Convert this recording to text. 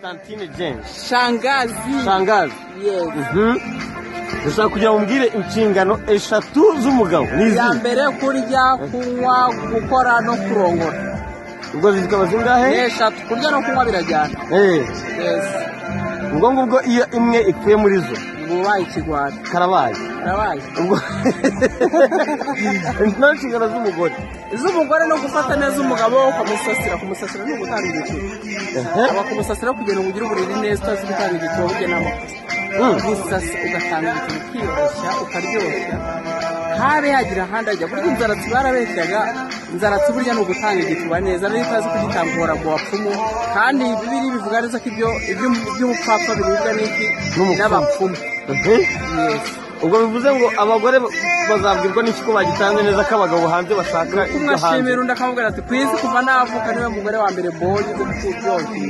Tantine Jane. Shangazi. Shangazi. Yes. Ndashaka kugira ngo umbwire inshingano eshatu z'umugabo. Ni Iya izihe? mbere, kurya, kunywa, gukora no kurongora. Ubwo zikaba zingahe? Ni eshatu, kurya no kunywa birajyana. Yes. Ubwo ngubwo iyo imwe ipfuye muri zo, Ubu ubaye ikigwari. Karabaye. Karabaye. Ubwo nta nshingano z'umugore? Iz'umugore no gufata neza umugabo, ukamusasira. Kumusasira ni ugutanga igituba. Aba kumusasira kugira ngo ugire uburiri neza, utazi gutanga igituba burya ni amakosa. Gusasa, ugatanga igituba, ukiyoroshya, ukaryoshya, habe yagira ahandi ajya. Burya inzaratsi barabeshyaga, inzaratsi burya ni ugutanga igituba neza. Niyo utazi kugitanga, uhora mu bapfumu, kandi Bibiliya bivuga neza ko ibyo iby'ubupfapfa biribwa n'iki? N'umupfumu. N'abapfumu. Yes. Ubwo bivuze ngo abagore bazabwirwa n'iki ko bagitanze neza, ko abagabo hanze bashaka Umwe ibyo hanze? Ashimira undi, akamubwira ati: "Ku isi kuva navuka niwe mugore wa mbere mbonye uzi kuryoshya."